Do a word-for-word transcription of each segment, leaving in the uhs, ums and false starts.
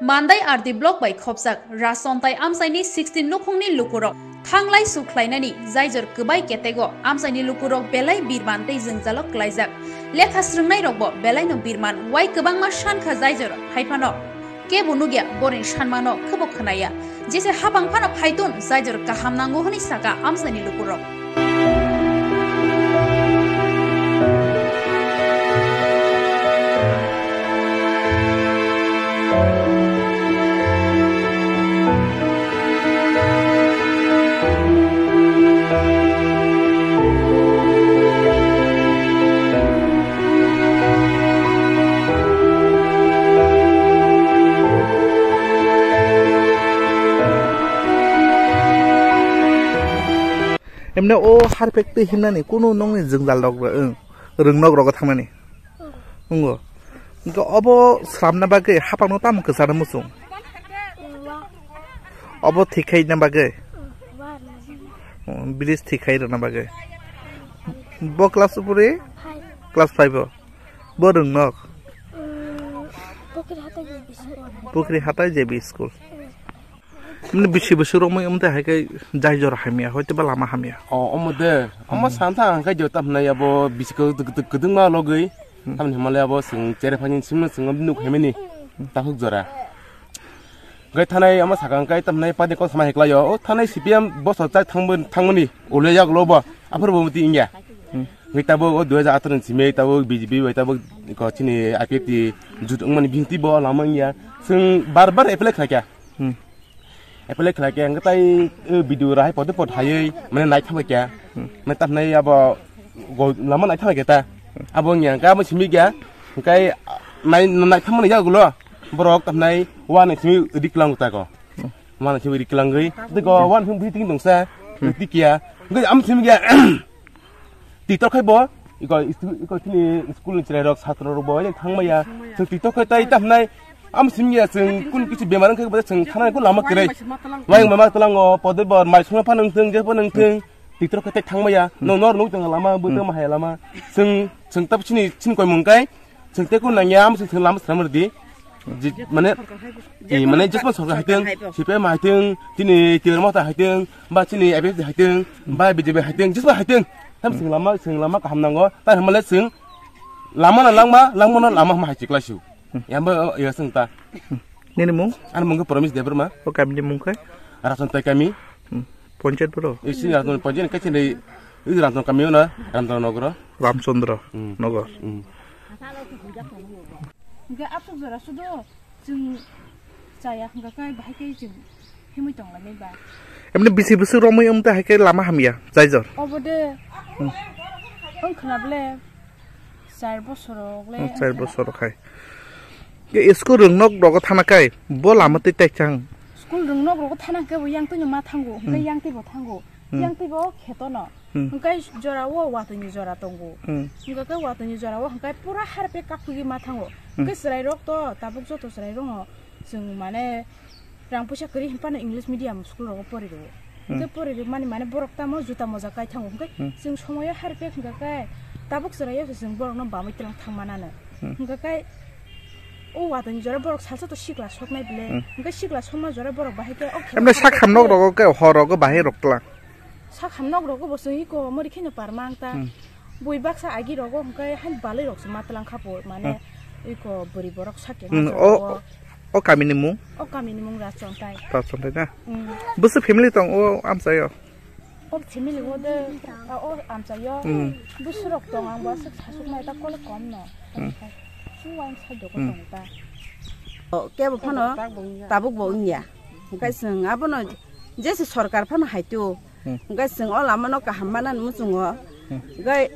Mandai R D block bai khopjak Rajchontai amchaini sixteen nukhungni lukurok thanglai sukhlainani jaijor kwbai ketego amchaini lukurok belai birman tei jwngjalo klaijak. Lekha srwngnairokbo belaino birman, wai kwbangma sankha jaijor, haiphano kebo nukya, bohrokni sanmano khebo khwnaya. Jese hapang phano phaitun jaijor kaham nango hwnwi saka amchaini lukurok. Emne o harpek twi himnani kunu nongni jwngjal rok, rwngnok rogo thangnani. Wngo. Hwnkhe obo sramna bagwi hapangno tamo kwcharo muchung? Obo thik khaina bagwi? Oh, bridge thik khai rwna bagwi. Bo class o puri? Class five o. Bo rwngnok? Pukri hatai J B school. Mani bisi bisi romwi wngte hai khe jai jora hamya, hoito ba lama hamya. O, omo de, omo santa ang khe jota hwnai abo bisi kwdwk-, kwdwk-, kwdwkma logwi. Tamni hwnmale abo chwng chere phani simno chwng nuk hemeni takhuk jora. Gai thanai omo sakang kai tamnai padi kok sama heklayo. O thanai C P M bosor chai thangbo-, thangmani ule yak lobo. Aphuru bo muti ingya. Gai tabo o dui hajar atharo ni simi tabo B J P bai tabo ko chini I P F T jut wngmani bihti bo lama ingya. Chwng bar bar apply khlai kha. Apply khlai khe hwnkhe tai, eh, video rai pode pod haiwi mane naithok khe. Mane tamnai abo go-, lama naithok khe ta. Abo wngya hwnkhe abo simi khe hwnkhe nai-, naithok mani yagulo borok tamnai uanai simi dik lang ta ko. Uanai simi dik langwi tei go uanai simi bwtwi tongsa twi kiya. Hwnkhe amo simi khe Tiktok khai bo, iko, iko chini school ni chwrai rok, satro rok bo thang maya. Chwng tiktok khai tai tam nai. Am sim ya chwng kun kichi bemar wngkha bo chwng thana ko lama kwrwi. Wai mama tlango, pode bor, mai songna phanang thung, je phanang thung. Tiktok khai tai thang maya. No nor nuk tong lama, bo tong mahai lama. Chwng, chwng tab chini, chini koi mung kai. Chwng tei kun nangya, am chwng lama swnam rwdi. Ji-, mane, eh, mane, jesma sorkar haiteng, C P M haiteng, chini Tigra Motha haiteng, ba chini I P F T haiteng, ba B J P haiteng, jesma haiteng. Tam chwng lama, chwng lama kaham nango, ta hwnmale chwng lama no langma, langma no lama hwnma hai chikla su. Yamba, ya chwng ta. Nini mung? Ani mung khe Promise Debbarma. O kami ni mung khe? Rasan tai kami. Hmm. Ponchayat boro? Isi Rasan Ponchayat khe chini, isi Rasan kami o na, Rasan Nogro. Ramchandra Hmm. Nagar. Hmm. Hingke aswk jora sudo chwng chaya hingka khe bahai khe chwng himwi tonglaimani ba. Emne bisi bwswk romwi wngte hai khe lama hamya, jaijor. Obo de wng khna ble char bosor rok le Hmm, wng char khna. Bosor rok hai. Ke school rwngnok rogo thana kai, bo lama tei taikang. School rwngnok rogo thana khe bo yang twi no ma thango, hingke Hmm. yang twi bo thango. Hmm. Yang twi bo kheto no. Hmm. Hingke jora o watwi ni jora tongo. Hmm. Hingke ke watwi ni jora o hingke pura harpe kaphugwi ma thango. Hmm. Hingke chwrai rok to tabuk joto chwrai rok no chwng mane rang puisa kwrwi hwnphano English medium school rogo pori rwo. Hmm. Hingke pori rwmani mane borok tamo juta moja kai thango. Hingke Hmm. chwng somoyo harpe hingke ke tabuk chwrai o se chwng borok no bamwi tlang thang manano. Hmm. Hingke ke o watwi ni jora borok salsa to sikla soknai bile. Hmm. Hingke sikla sokma jora borok bahai ke o Emne kheno sak hamnok rogo ke hor rogo bahai rok tlang. Sak hamnok rogo bo chwng iko mori kheno parmang ta. Hmm. Bui baksa agi rogo hwnkhe hai balai rok se matwlang kha po mane Hmm. iko bwrwi borok sak Hmm, khe o, o kami ni mung? O kami ni mung Rachontai. Rachontai na? Hmm. Bwswk family tong o amchai o? O family o de, a, o amchai o. Hmm. Bwswk rok tong ang bo aswk sasuk nai ta kole kom no. Hmm. Su wain sa dogo Hmm. tong ta. O kebo phano tabuk bo wngya. Hwnkhe chwng abono jese sorkar phano haitu. Hmm. Hwnkhe chwng o lamano kaham manani muchungo. Hmm. Hwnkhe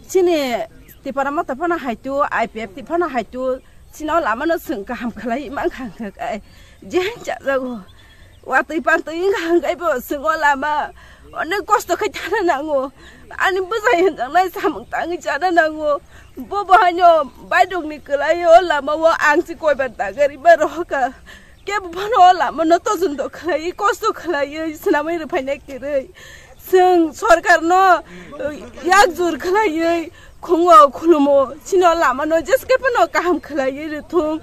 chini Tipra Motha phano haitu, I P F T phano haitu, chini o lamano chwng kaham khlai mankha hwnkhe je chajago. Watwi pantwi wngkha hwnkhe bo chwng o lama onek kosto khai thana nango. Ani bwsai hwnjaknai samung tangwi chana nango. Bo bo haino baidokni kwlai o lama o ang si koibar dagari ba rohorkha. Kebo bono o lama no tojon do khlaiwi, kosto khlaiwi, swnamwi rwphaina kwrwi. Chwng sorkarno, uh, yak jur khlaiwi khungo khulumo, chini o lamano jeske phano kaham khlaiwi rwthung.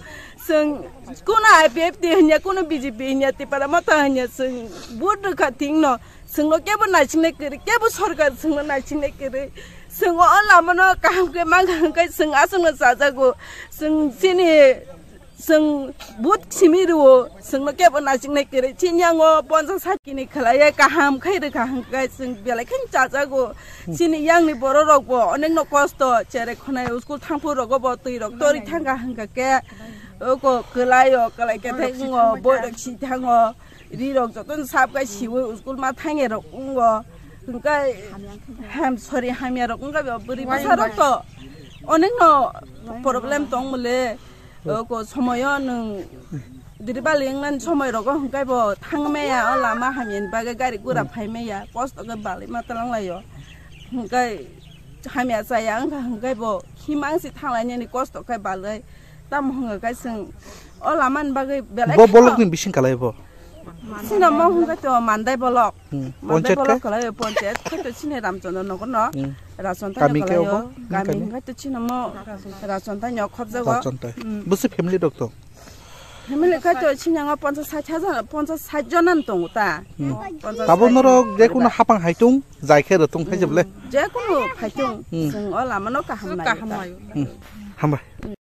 Chwng kuno I P F T hwnya, kuno B J P hwnya, Tipra Motha hwnya, chwng vote rwkha thwngno, chwngno kebo naisingni kwrwi, kebo sorkar chwngno naisingni kwrwi. Chwng o lamano kaham khe mankha hwnkhe chwng aswkno chajago. Chwng chini Chwng but simi rwo, chwngno kebo naisingni kwrwi. Chini yango ponchas sat kini khlaiya kaham khai rwkha hwnkhe chwng belai kheno chajago. Chini yangni bororokbo onekno kosto, cherai khwnai school thangphuru rogo bo twi rok tori thangkha hwnkha khe, oko kwlaio, kwlai khe thai wngo, boi rok si thango, ri rok jotono sap khai siwi school ma thangya rok wngo. Hwnkhe ham, sorry, hamya rok wngkha bo bwrwi bwsa rok to onekno problem tong mole. Oko somoyo nwng diri bali wngmani somoi rogo hwnkhe bo thang maya, o lama hamyani bagwi gari gura phai maya, kosto khe balwi ma twlang laio. Hwnkhe hamya chaya wngkha hwnkhe bo himang se thang lainani kosto khe balwi. Tamo hwnkha khe chwng o lamani bagwi belai Bo kheno bolokni bising kalai bo. Chini mo hwnkhe to Mandai bolok. Hmm. Mandai Ponchayat bolok khe? Kalai ponchayat khe to chini Ramchandra Nagar no. Hmm. Rajchonta Kami khe kalaio. Obo? Kami Kami? Hwnkhe to chini mo Rajchonta ni khobjago. Rajchonta. Hmm. Bwswk family rok tong? Family khe to chini ngo ponchas sait hajar, ponchas sait jona tongo ta. Hmm. Ponchas Tabuk sait norok jona jekunu ba. Hapang haitung jai khe rwtung phai jeble. Hmm. Jekunu phaitung. Hmm. Chwng o lama no kaham nai. Kaham nai. Hmm. Hambai.